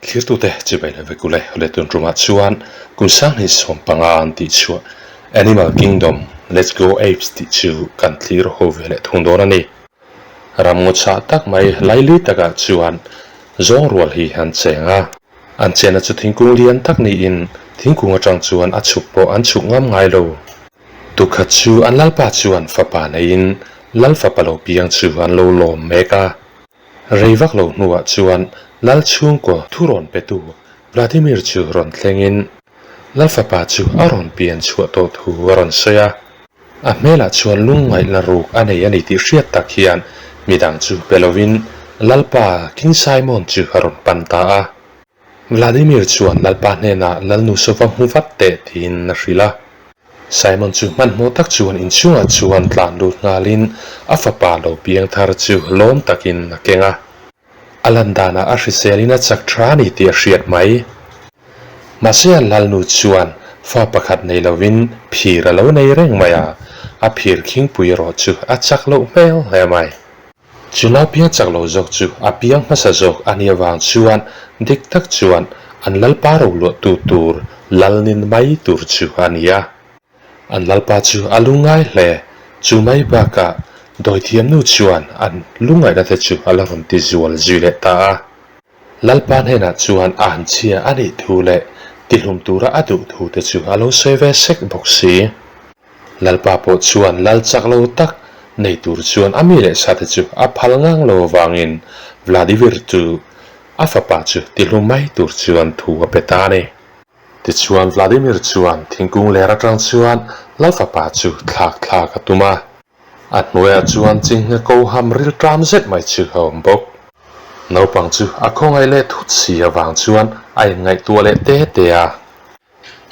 Thlirtute chibai leh vek ule le tun tumah chuan kum sanghnih 15 an tih chhuah Animal Kingdom Let's Go Apes tih chu kan thlir ho ve leh thung dawn a ni. Ramngaw chhah tak mai laili takah chuan zawng rual hi an cheng a. An chenna chu thingkung lian tak niin thingkung atang chuan a chhuk pawh an chhuk ngam ngai lo. Tukhat chu an lalpa chuan fapa neiin lal fapa lo piang chu an lo lawm mek a. Rei vak lo hnuah chuan lal chhungkaw thu rawn petu Vladimir chu rawn thlengin lal fapa chu a rawn pian chhuah tawh thu a rawn sawi a. A hmelah chuan lungngaih la ruk a nei a ni tih hriat tak hian midang chu pe lovin Lalpa King Simon chu a rawn pan ta a. Vladimir chuan Lalpa hnenah Lalnu sawva hmu vat teh tiin a hrilh a. Simon chu hmanhmawh tak chuan inchhungah chuan tlan lut nghalin a fapa lo piang thar chu lawm takin a keng a. A lan danah a hriselin a chak tha a ni tih a hriat mai. Mahse a Lalnu chuan fa pakhat nei lovin phir a lo nei reng mai a, a phir khingpui erawh chu a chak loh hmel hle mai. Chu nau piang chak lo zawk chu a piang hmasa zawk a nih avang chuan dik tak chuan an lalpa roluahtu tur lal nin mai tur chu a ni a. An lalpa chu a lungngai hle. Chu mai bakah dawithiamnu chuan an lungngaihna te chu a la rawn ti zual zui leh ta a. Lalpa hnenah chuan a han chhia a nih thu leh tihlum tura a duh thu te chu a lo sawi ve sek bawk si. Lalpa pawh chuan lal chak lo tak nei tur chuan a mi leh sa te chu a phal ngang lo avangin Vladivir chu a fapa chu tihlum mai tur chuan thu a pe ta a ni. Tichuan Vladimir chuan thingkung ler atang chuan lal fapa chu thlak thlak a tum a. A hnuaiah chuan chinghne ko ham ril ṭam zet mai chu a awm bawk. Naupang chu a khawngaih leh thut si avang chuan a inngaihtuah leh te te a.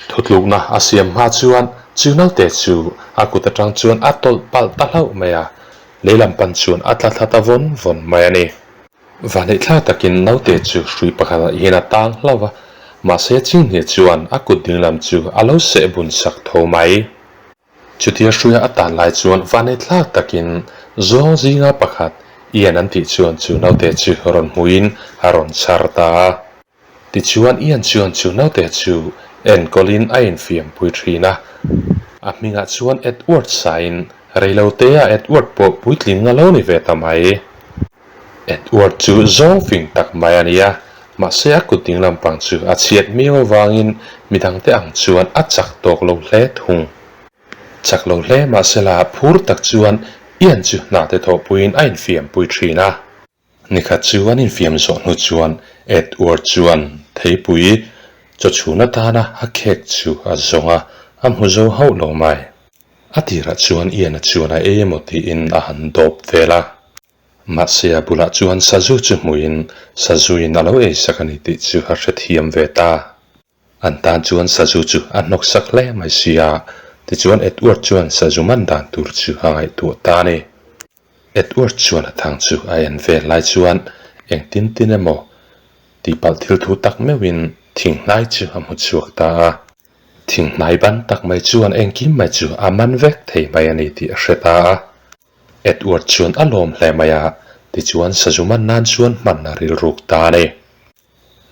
Thutlukna a siam hma chuan chu naute chu a kut atang chuan a tawlh palh ta hlauh mai a, lei lam pan chuan a tla thla ta vawn vawn mai a ni. Vaneihthlak takin naute chu hrui pakhatah hian a tang hlauh a, mahse chinghne chuan a kut dinglam chu a lo seh bun sak tho mai. Chutia hruia a tan lai chuan vaneihthlak takin zawng zinga pakhat Ian an tih chuan chu naute chu rawn hmuhin a rawn chhar ta a. Tichuan Ian chuan chu naute chu enkawlin a infiampui thin a, a hmingah chuan Edward sain reilotea Edward pawh puitling a lo ni ve ta mai. Edward chu zawng fing tak mai a ni a, mahse a kut ding lampang chu a chhiat miau avangin midangte ang chuan a chak tawk lo hle thung. Chak lo hle mahsela phur tak chuan Ian chu hnate thawhpuiin a infiampui thin a. Nikhat chu an infiam zawh hnu chuan Edward chuan theipui chawchhun atana a khek chu a zawng a, a hmu zo hauh lo mai. A tirah chuan Ian-a chuan a ei emaw tiin a han dawp vel a. Mahse a bulah chuan sazu chu hmuin sazuin a lo eisak a ni tih chu a hrethiam ve ta. An tan chuan sazu chu a hnawk sak hle mai si a, tichuan Edward chuan sazu man dan tur chu a ngaihtuah ta a ni. Edward chuan a thang chu a en vel lai chuan engtin tin emaw tihpalh thil thu tak meuhin thinghnai chu a hmu chhuak ta a. Thinghnai ban tak mai chuan engkim mai chu a man vek thei mai a ni tih a hre ta a. Edward chuan a lawm hle mai a, tichuan sazu man nan chuan hman a rilruk ta a ni.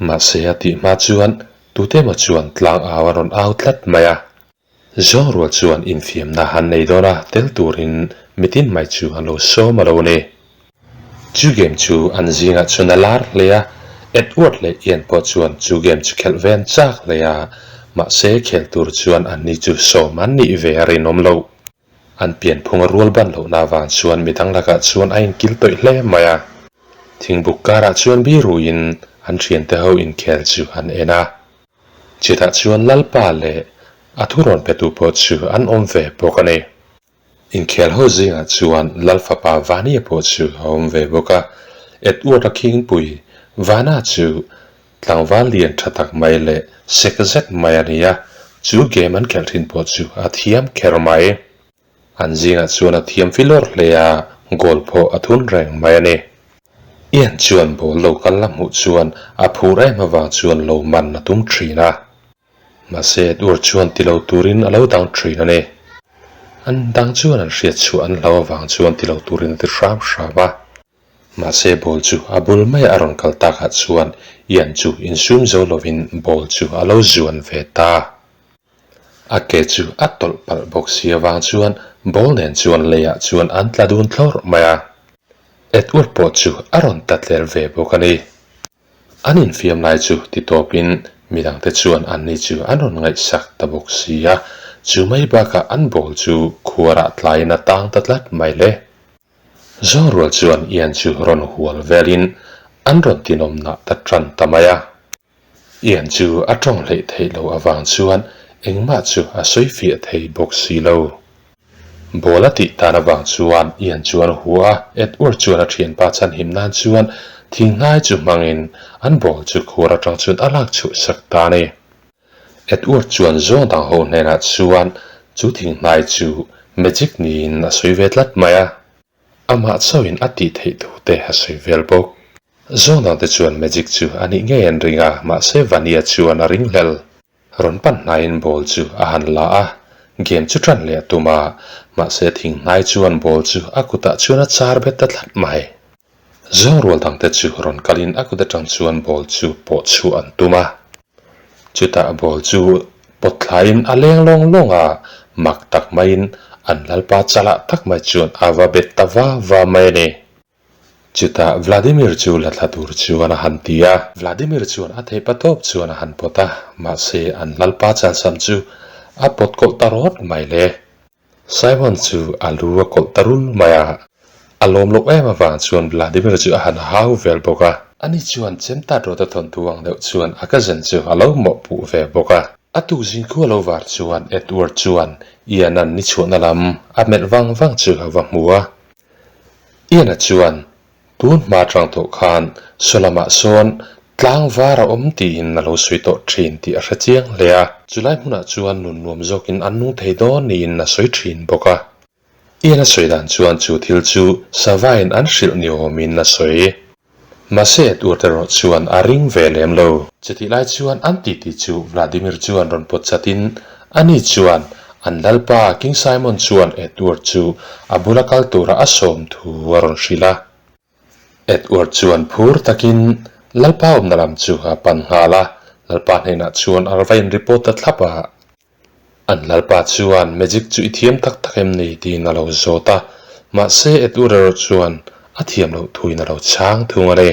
Mahse a tih hma chuan tute emaw chuan tlang au a rawn au tlat mai a. Zawng rual chuan infiamna han nei dawn a, tel turin mitin mai chu an lo sawm a lo ni. Chu game chu an zingah chuan a lar hle a, Edward leh Ian pawh chuan chu game chu khelh ve an chak hle a, mahse khel tur chuan anni chu sawm an nih ve a rinawm loh. An pianphung a rual ban lohna avang chuan midang lakah chuan a inkil tawih hle mai a. Thingbuk karah chuan biruin an thiante ho inkhel chu an en a. Chutah chuan Lalpa leh a thurawn petu pawh chu an awm ve bawk a ni. Inkhel ho zingah chuan Lal fapa Vania pawh chu a awm ve bawk a. Edward-a khingpui Vana chu Tlangval lian tha tak mai leh sek zet mai a ni a, chu game an khelh thin pawh chu a thiam kher mai. An zingah chuan a thiam filawr hle a, goal pawh a thun reng mai a ni. Ian chuan ball lo kal la hmuh chuan a phur em avang chuan lo man a tum thin a. Mahse Edward chuan ti lo turin a lo dang thin a ni. An dang chuan an hriat chhuah an hlau avang chuan ti lo turin a ti hram hram a. Mahse ball chu a bul maia a rawn kal takah chuan Ian chu insum zo lovin ball chu a lo zuan ve ta. A ke chu a tawlh palh bawk si avang chuan ball nen chuan leiah chuan an tla dun thlawrh mai a. Edward pawh chu a rawn ta tler ve bawk a ni. An infiam lai chu ti tawpin midangte chuan anni chu an rawn ngaihsak ta bawk si a, chu mai bakah an ball chu khuarah tlaiin a tang ta tlat mai le. Zawngrual chuan Ian chu rawn hual velin an rawn tinawmnah ta tan ta mai a. Ian chu a tawng hleih theih loh avang chuan engmah chu a sawi fiah thei bawk si lo. Ball a tih tan avang chuan Ian chuan a hua a, Edward chuan a thianpa chhanhim nan chuan thinghnai chu hmangin an ball chu khuar atang chuan a lak chhuh sak ta a ni. Edward chuan zawng dang ho hnenah chuan chu thinghnai chu magic niin a sawi ve tlat mai a, amah chauhin a tih theih thu te a sawi vel bawk. Zawng dangte chuan magic chu a nih ngei an ring a, mahse Vania chuan a ringhlel. Rawn pan hnaiin ball chu a han la a, game chu tan leh a tum a, mahse thing hnai chuan ball chu a kutah chuan a char bet ta tlat mai. Zawng rual dangte chu rawn kalin a kut atang chuan ball chu pawh chhuah an tum a. Chutah ball chu pawt thlaiin a leng lawng lawng a, mak tak maiin an lalpa chalah tak mai chuan a va bet ta va va mai a ni. Chutah Vladimir chu la thla tur chuan a han ti a. Vladimir chuan a theih patawp chuan a han pawt a, mahse an lalpa chalsam chu a pawt kawlh ta rawt mai le. Simon chu a lu a kawlh ta rul mai a, a lawm loh em avang chuan Vladimir chu a han hau vel bawk a. Ani chuan chemtat rawt a thawnthu ang deuh chuan a cousin chu a lo mawhpuh ve bawk a. A tukzing khu a lo var chuan Edward chuan Ian-a'n ni chhuahna lam a melh vang vang chu a va hmu a. Ian-a chuan, Tun hma atang tawh khan saw lamah sawn tlang var a awm tiin a lo sawi tawh thin tih a hre chiang hle a. Chulai hmunah chuan nun nuam zawkin an nung thei dawn niin a sawi thin bawk a. Ian-a sawi dan chuan chu thil chu savain an hrilh ni awmin a sawi. Mahse Edward erawh chuan a ring ve lem lo. Chutih lai chuan an titi chu Vladimir chuan rawn pawt chatin ani chuan an lalpa King Simon chuan Edward chu a bula kal tura a sawm thu a rawn hrilh a. Edward chuan phur takin lalpa awmna lam chu a pan nghal a, lalpa hnenah chuan a va in report ta thlap a. An lalpa chuan magic chu i thiam tak tak em ni tiin a lo zawt a, mahse Edward erawh chuan a thiam loh thuin a lo chhang thung a ni.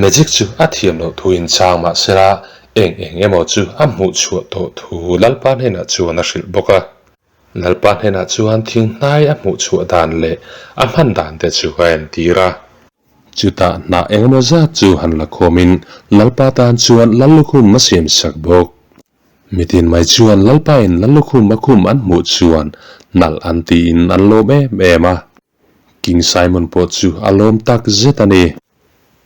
Magic chu a thiam loh thuin chhang mahsela eng eng emaw chu a hmuh chhuah tawh thu lalpa hnenah chuan a hrilh bawk a. Lalpa hnenah chuan thing hnai a hmuh chhuah dan leh a hman dan te chu a entir a. Chutah hnah engemaw zat chu han la khawmin lalpa tan chuan Lallukhum a siam sak bawk. Mitin mai chuan Lalpain Lallukhum a khum an hmuh chuan nalh an tiin an lawm em em a. King Simon pawh chu a lawm tak zet a ni.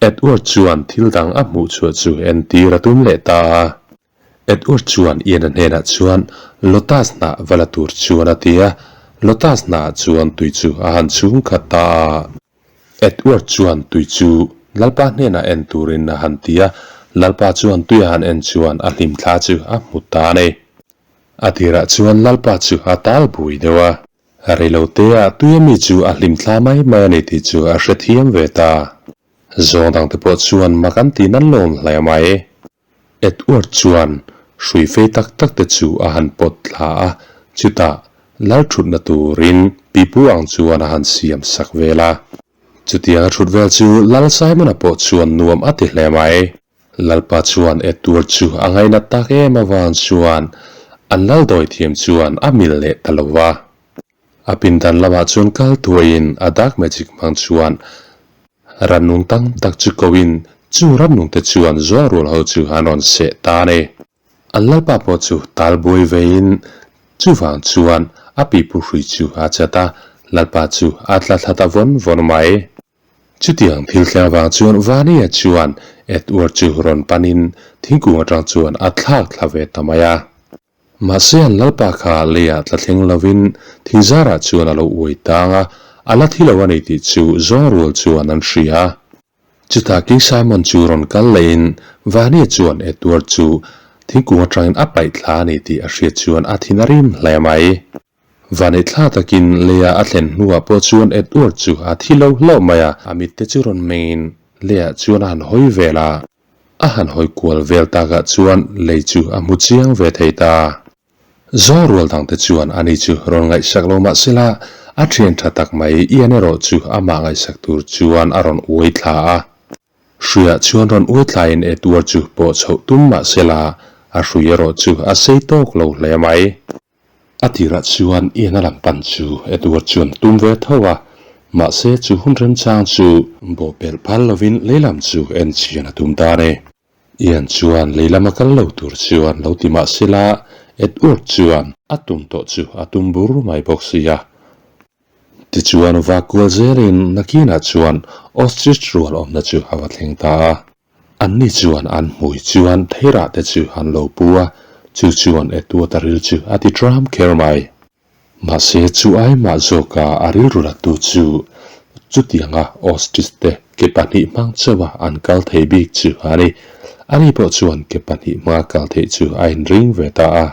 Edward chuan thil dang a hmuh chhuah chu entir a tum leh ta a. Edward chuan Ian-a hnenah chuan Lotus hnah va la tur chuan a ti a. Lotus hnah chuan tui chu a han chhung khat ta a. Edward chuan tui chu Lalpa hnenah en turin a han ti a, Lalpa chuan tui a han en chuan a hlimthla chu a hmu ta a ni. A tirah chuan Lalpa chu a tal bui deuh a, reiloteah tui ami chu a hlimthla mai mai a ni tih chu a hrethiam ve ta. Zawng dangte pawh chuan mak an ti nan lawm hle mai. Edward chuan hrui fei tak tak te chu a han pawt thla a, chutah lal thutna turin pipu ang chuan a han siam sak vel a. Chutiang a thut vel chu Lal Simon-a pawh chuan nuam a ti hle mai. Lalpa chuan Edward chu a ngainat tak em avang chuan an lal dawi thiam chuan a mil leh ta lo va. A pindan lamah chuan kal thuaiin a dark magic hmang chuan rannung tam tak chu koin chu rannung te chuan zual rual ho chu an rawn seh ta a ni. An lalpa pawh chu tal buai veiin chuvang chuan a pipu hrui chu a chat a, lalpa chu a tla thla ta vawn vawn mai. Chutiang thil thleng avang chuan Vania chuan Edward chu rawn panin thingkung atang chuan a thlak thla ve ta mai a. Mahse an lalpa kha leiah tla thleng lovin thingzarah chuan a lo uai tang a, a la thi lo a ni tih chu zawng rual chuan an hria. Chutah King Simon chu rawn kal lehin Vania chuan Edward chu thingkung atangin a paih thla a ni tih a hriat chuan a thin a rim hle mai. Vani thla takin leiah a thlen hnuah pawh chuan Edward chu a thi lo hlauh mai a, a mitte chu rawn mengin leiah chuan a han hawi vel a. A han hawi kual vel takah chuan lei chu a hmu chiang ve thei ta. Zawng rual dangte chuan ani chu rawn ngaihsak lo mah sela, a thian tha tak mai Ian erawh chu amah ngaihsak tur chuan a rawn uai thla a. Hruiah chuan rawn uai thlain Edward chu pawh chhoh tum mah sela, a hrui erawh chu a sei tawk lo hle mai. A tirah chuan Ian a lam pan chu Edward chuan tum ve tho a, mahse chu hun remchang chu bawhpelh phal lovin leilam chu en chian a tum ta a ni. Ian chuan lei lama kal lo tur chuan lo ti mah sela, Edward chuan a tum tawh chu a tum bur mai bawk si a. Tichuan va kual zelin nakinah chuan ostrich rual awmna chu a va thleng ta a. Anni chuan an hmui chuan theirah te chu an lo pu a, chu chuan Edward a ril chu a ti tram kher mai. Mahse, chu ai mah zawka a rilru latu chu chutianga ostrich te ke pahnih hmang chauha an kal thei bik chu a ni. Ani pawh chuan ke pahnih hmanga kal theih chu a inring ve ta a.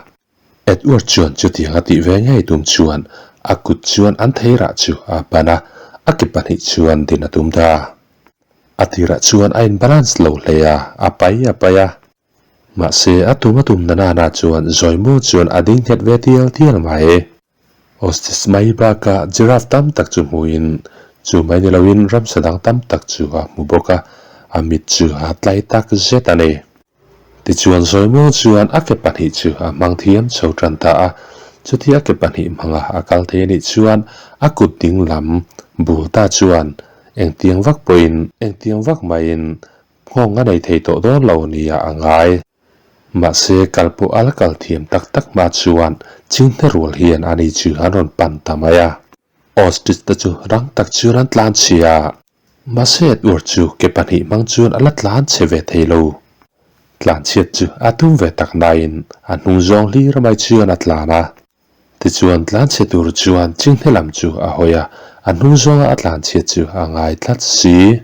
Edward chuan chutianga tih ve ngei tum chuan a kut chuan an theirah chu a ban a, a ke pahnih chuan din a tum ta. A tirah chuan a in-balance lo hle a, a pai a pai a. Mahse, a tum a tum na nana chuan Zawimu chuan a ding nghet ve tial tial mai. Ostrich mai bakah giraffe tam tak chu hmuin, chu mai ni loin ramsa dang tam tak chu a hmu bawk a, a mit chu a tlai tak zet a ni. Tichuan Zawimu chuan a ke pahnih chu a hmang thiam chho tan ta a, chuti a ke pahnih hmanga a kal thei anih chuan a kut ding lam bul ta chuan engtiang vak pawhin engtiang vak maiin Nghawng a nei thei tawh dawn lo nia a ngai. Mahse, kal pawh a la kal thiam tak tak hma chuan Chinghne rual hian ani chu an rawn pan ta mai a. Ostrich te chu rang tak chuan an tlan chhia a. Mahse, Edward chu ke pahnih hmang chuan a la tlan chhe ve thei lo. Tlan chhiat chu a tum ve tak nain a hnung zawng hlir mai chuan a tlan a. Tichuan tlanchhe tur chuan Chinghne lam chu a hawi a, a hnung zawnga a tlanchhiat chu a ngai tlat si.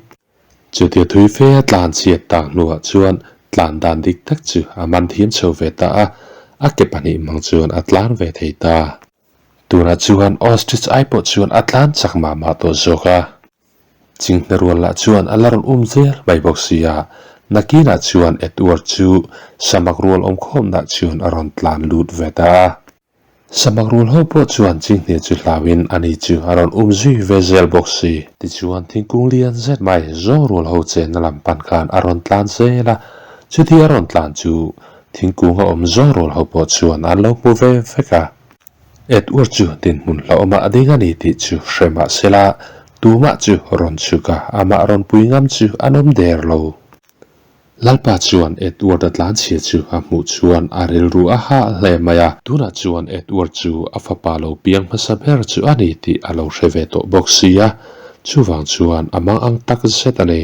Chutia thui fe a tlanchhiat tak hnuah chuan tlan dan dik tak chu a man thiam chho ve ta a, a ke pahnih hmang chuan a tlan ve thei ta. Tunah chuan ostrich ai pawh chuan a tlan chak mah mah tawh zawk a. Chinghne rual lah chuan a la rawn um zel mai bawk si a, nakinah chuan Edward chu samak rual awmkhawmnah chuan a rawn tlan lut ve ta a. Samak rul ho pawh chuan chinghne chu hlauin ani chu a rawn um zui ve zel bawk si. Tichuan thingkung lian zet mai zawng rul ho chenna lam pan khan a rawn tlan zel a, chuti a rawn tlan chu thingkung a awm zawng rul ho pawh chuan an lo hmu ve vek a. Edward chu dinhmun hlauhawm ah a ding a ni tih chu hre mah sela tumah chu rawn chhuk a, amah rawn pui ngam chu an awm der lo. Lalpa chuan Edward-a tlanchhia chu a hmuh chuan a rilru a hah hle mai a. Tunah chuan Edward chu a fapa lo piang hmasa ber chu a ni tih a lo hre ve tawh bawk si a, chuvang chuan a mang ang tak zet a ni.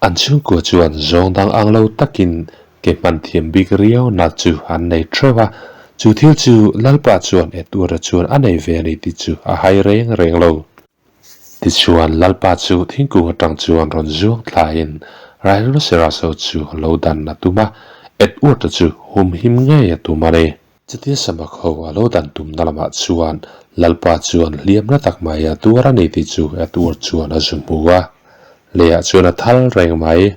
An chhungkua chuan zawng dang ang lo takin ke hman thiam bik riau na chu an nei theuh a, chu thil chu Lalpa chuan Edward-a chuan a nei ve a ni tih chu a hai reng reng lo. Tichuan, Lalpa chu thingkung atang chuan rawn zuang thlaiin Rhinoceros ho chu lo dan a tum a, Edward-a chu humhim ngei a tum a ni. Chutia samak ho a lo dan tumna lamah chuan Lalpa chuan hliamna tak mai a tuar a ni tih chu Edward chuan a zu hmu a, leiah chuan a thal reng mai.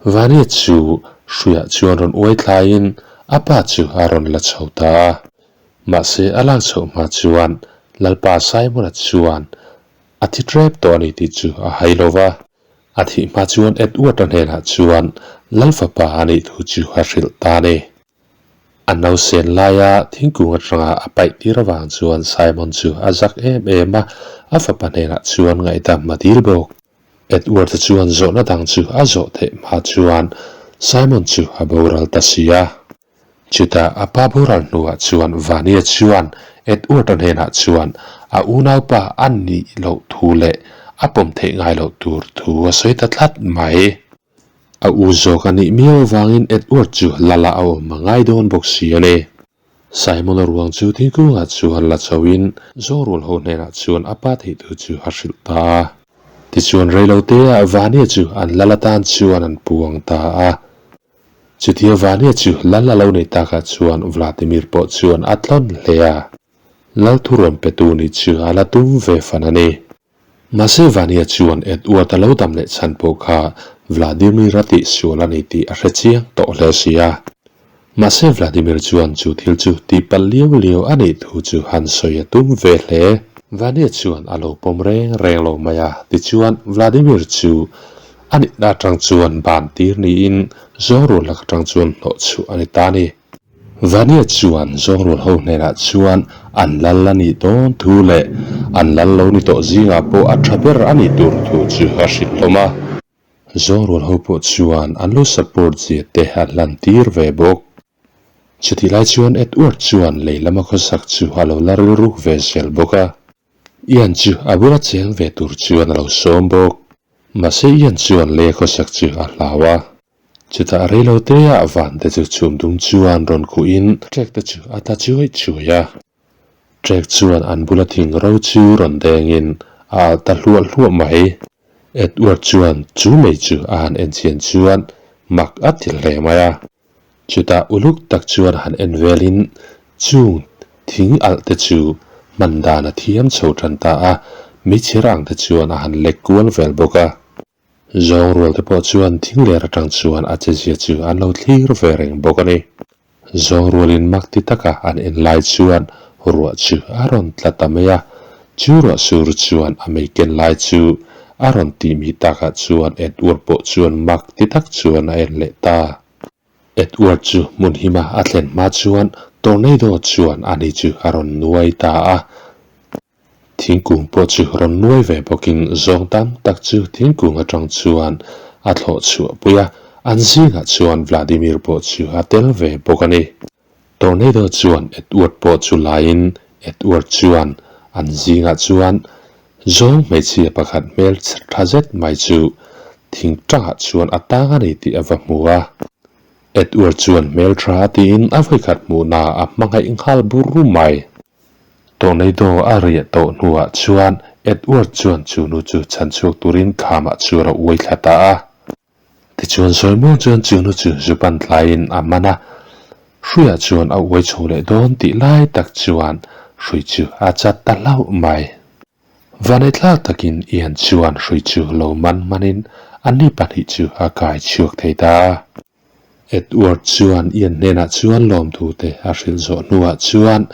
Vania chu hruiah chuan rawn uai thlaiin a pa chu a rawn la chho ta a. Mahse, a lak chhoh hma chuan Lalpa Simon-a chuan a thi ṭep tawh a ni tih chu a hai lo va. A thih hma chuan Edward-a hnenah chuan Lal fapa a nih thu chu a hrilh ta a ni. A nausen laia thingkung atanga a paih tir avang chuan Simon chu a zak em em a, a fapa hnenah chuan ngaihdam a dil bawk. Edward-a chuan zawhna dang chu a zawh theih hma chuan Simon chu a boral ta si a. Chutah a pa boral hnuah chuan Vania chuan Edward-a hnenah chuan a unaupa a nih loh thu leh a pawm theih ngai loh tur thu a sawi ta tlat mai. A u zawk a nih miau avangin Edward chu lala a awm a ngai dawn bawk si a ni. Simon-a ruang chu thingkungah chuan la chhoin Zawngrual ho hnenah chuan a pa theih thu chu a hrilh ta a. Tichuan reiloteah Vania chu an lal atan chuan an puang ta a. Chutia Vania chu lal a lo nei takah chuan Vladimir pawh chuan a tlawn hle a, lal thu rawn petu nih chu a la tum ve fan a ni. Mahse Vania chuan Edward a lo dam leh chhan pawh kha Vladimir a tihsual a ni tih a hre chiang tawh hle si a. Mahse Vladimir chuan chu thil chu tihpalh liau liau a nih thu chu han sawi a tum ve hle. Vania chuan a lo pawm reng reng lo mai a, tichuan Vladimir chu a nihna atang chuan ban tir niin Zawngrual lak atang chuan hnawh chhuah a ni ta a ni. Vania chuan Zawngrual ho hnenah chuan an lal a nih dawn thu leh an lal lo ni tawh zingah pawh a tha ber a nih tur thu chu a hrilh hlawm a. Zawngrual ho pawh chuan an lo support zia te an hlan tir ve bawk. Chutih lai chuan Edward chuan lei lama khawsak chu a lo la rilruk ve zel bawk a. Ian chu a bula cheng ve tur chuan a lo sawm bawk. Mahse Ian chuan lei a khawsak chu a hlau a. Chutah reilo te ah van te chu chhum dum chuan rawn khuh in trek te chu a ta chuai chuai a. Trek chuan an bula thing ro chu rawn deng in a alh ta hluah hluah mai. Edward chuan chu mei chu a han en chian chuan mak a ti hle mai a. Chutah uluk tak chuan han en vel in chung thing alh te chu hman dan a thiam chho tan ta a, meichher ang te chuan a han lek kual vel bawk a. Zawng rual te pawh chuan thing ler atang chuan a chezia chu an lo thlir ve reng bawk a ni. Zawng rualin mak ti taka an en lai chuan ruah chu a rawn tla ta mai a, chu ruah sur chuan a mei ken lai chu a rawn tih mi takah chuan Edward pawh chuan mak ti tak chuan a en leh ta. Edward chu hmun hima a thlen hma chuan tornado chuan ani chu a rawn nuai ta a. Thingkung pawh chu rawn nuai ve bawkin zawng tam tak chu thingkung atang chuan a thlawh chhuah pui a, an zingah chuan Vladimir pawh chu a tel ve bawk a ni. Tornado chuan Edward pawh chu laiin Edward chuan an zingah chuan zawng hmeichhia pakhat hmel tha zet mai chu thing tangah chuan a tang a ni tih a va hmu a. Edward chuan hmel tha tiin a vawikhat hmuhna a hmangaih nghal bur mai. Tornado a riah tawh hnuah chuan Edward chuan chu nu chu chhan chhuak turin khamah chuan a uai thla ta a. Tichuan Sawimuang chuan chu nu chu zu pan tlaiin a man a, hruiah chuan a uai chho leh dawn tih lai tak chuan hrui chu a chat ta hlauh mai. Vaneitlak takin Ian chuan hrui chu lo man hmanin anni pahnih chu a kai chhuak thei ta a. Edward chuan Ian hnenah chuan lawmthu te a hrilh zawh hnuah chuan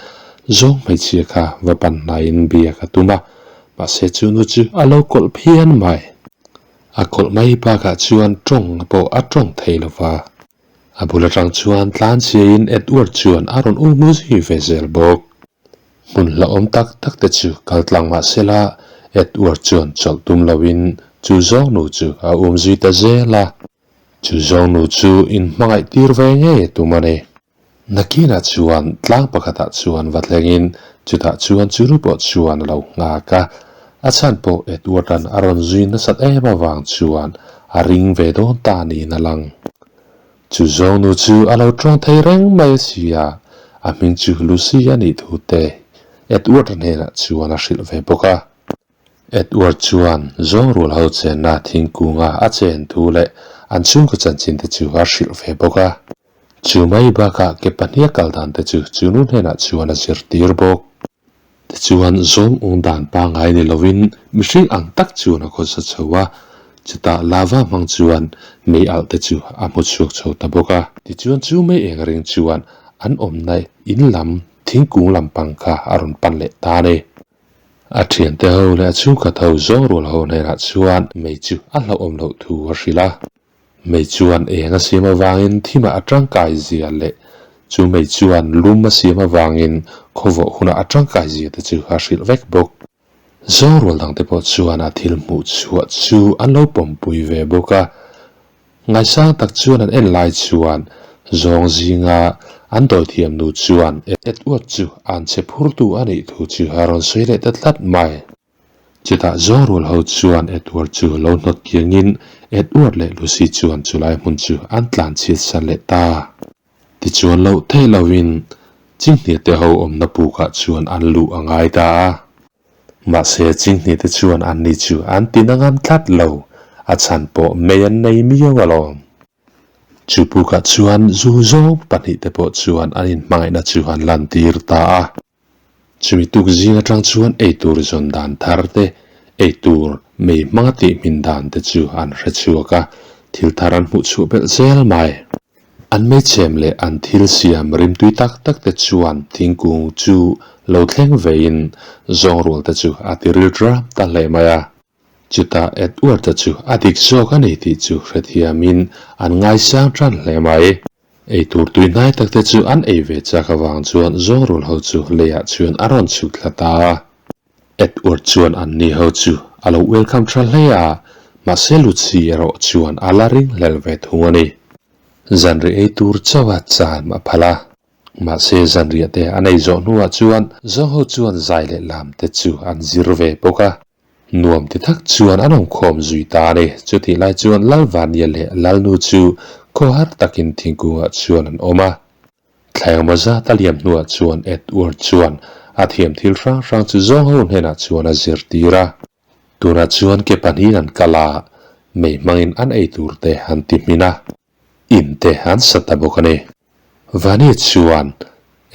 zawng hmeichhia kha va pan hnaiin biak a tum a, mahse chu nu chu a lo kawlh phian mai. A kawlh mai bakah chuan tawng pawh a tawng thei lo va. A bul atang chuan tlanchhiain Edward chuan a rawn um zui ve zel bawk. Hmun hlauhawm tak tak te chu kal tlang mah sela Edward chuan chawlh tum loin chu zawng nu chu a um zui ta zel a. Chu zawngnu chu in hmangaih tir ve ngei a tum a ni. Nakinah chuan tlang pakhatah chuan va thlengin chutah chuan chu nu pawh chuan a lo nghak a. A chhan pawh Edward-a'n a rawn zui nasat em avang chuan a ring ve dawn ta niin a lang. Chu zawngnu chu a lo tawng thei reng mai a si a, a hming chu Lucy a nih thu te Edward-a hnenah chuan a hrilh ve bawk a. Edward chuan zawngrual ho chenna thingkunga a chen thu leh an chhungkaw chanchin te chu a hrilh ve bawk a. Chu mai bakah ke pahniha kal dan te chu chu nu hnenah chuan a zirtir bawk. Tichuan zawng ung dan pangngai ni lovin mihring ang tak chuan a khawsa chho a, chutah lava hmang chuan mei alh te chu a hmu chhuak chho ta bawk a. Tichuan chu mei eng ring chuan an awmna in lam thingkung lampang kha a rawn pan leh ta a ni. A thiante ho leh a chhungkhat ho zawng rual ho hnenah chuan mei chu a hlauhawm loh thu a hrilh a. Mei chuan eng a siam avangin thimah a tangkai zia leh chu mei chuan lum a siam avangin khawvawh hunah a tangkai zia te chu a hrilh vek bawk. Zawng rual dangte pawh chuan a thil hmuh chhuah chu an lo pawmpui ve bawk a. Ngaisang tak chuan an en lai chuan zawng zinga an dawithiam nu chuan Edward chu an che phurtu a nih thu chu a rawn sawi leh ta tlat mai. Chutah zawng rual ho chuan Edward chu lo hnawt kiangin Edward leh Lucy chuan chulai hmun chu an tlan chhiat san leh ta. Tichuan loh theih loin Chinghnia te ho awmna pukah chuan an luh a ngai ta a. Mahse Chinghnia te chuan anni chu an ti na ngam tlat lo, a chhan pawh mei an nei miau alawm. Chu pukah chuan zu zawng pahnihte pawh chuan an inhmangaihna chu an lantir ta a. Chumi tuk zing atang chuan eitur zawn dan thar te, Eitur mei hmanga tih hmin dan te chu an hre chhuak a, thil thar an hmuh chhuah belh zel mai. An meichhem leh an thil siam rimtui tak tak te chuan thingkung chu lo thleng vein zawngrual te chu a ti ril ram ta hle mai a. Chutah Edward-a chu a dik zawk a ni tih chu hrethiamin an ngaisang tan hle mai. Eitur tuihnai tak te chu an ei ve chak avang chuan zawngrul ho chu leiah chuan a rawn chhuk thla ta a. Edward chuan anni ho chu a lo welcome tha hle a, mahse Lucy erawh chuan a la ringhlel ve thung a ni. Zanriah ei tur chauh a chan a phal a, mahse zanriah te an ei zawh hnuah chuan zawng ho chuan zai leh lam te chu an zir ve bawk a. Nuam ti tak chuan an awmkhawm zui ta a ni. Chutih lai chuan Lalvania leh Lalnu chu khawhar takin thingkungah chuan an awm a. Thleng zat a liam hnuah chuan Edward chuan a thiam thil hrang hrang chu zawng ho hnenah chuan a zirtir a. Tunah chuan ke pahnihin an kal a, mei hmangin an ei tur te an ti hmin a, in te an sa ta bawk a ni. Vania chuan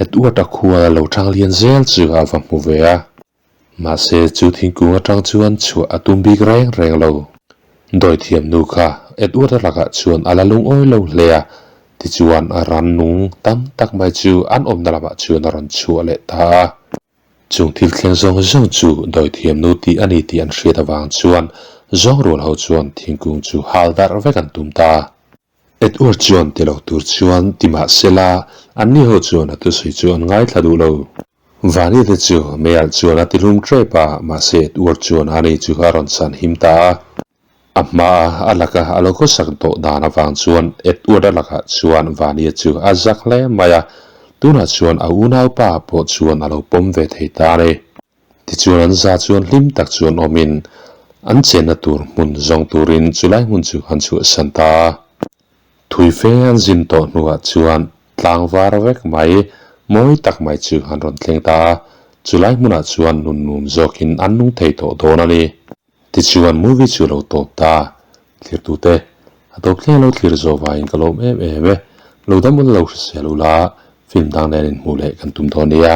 Edward-a khual a lo thang lian zel chu a va hmu ve a. Mahse, chu thingkung atang chuan chhuah a tum bik reng reng lo. Dawithiam nu kha Edward-a lakah chuan a la lungawi lo hle a, tichuan a rannung tam tak mai chu an awmna lamah chuan a rawn chhuah leh ta a. Chung thil thleng zawng zawng chu dawithiam nu tih a ni tih an hriat avang chuan zawngrual ho chuan thingkung chu hal darh vek an tum ta a. Edward chuan ti lo tur chuan ti mah sela, anni ho chuan a thusawi chu an ngaithla duh lo. Vani te chu meialh chuan a ti hlum tep a, mahse Edward chuan ani chu a rawn chhan him ta a. A hmaa a laka a lo khawsak tawh dan avang chuan Edward a lakah chuan Vania chu a zak hle mai a, tunah chuan a unaupa pawh chuan a lo pawm ve thei ta a ni. Tichuan an za chuan hlim tak chuan awmin an chenna tur hmun zawng turin chulai hmun chu an chhuahsan ta a. Thui fe an zin tawh hnuah chuan tlang var vek mai, mawi tak mai chu an rawn thleng ta a, chulai hmunah chuan nun num zawkin an nung thei tawh dawn a ni. Tichuan movie chu lo tawp ta. Thlirtute, a tawp thleng lo thlir zawh vangin ka lawm em em e. Lo dam ula lo hrisel ula, film dang nen inhmuh leh kan tum dawn nia.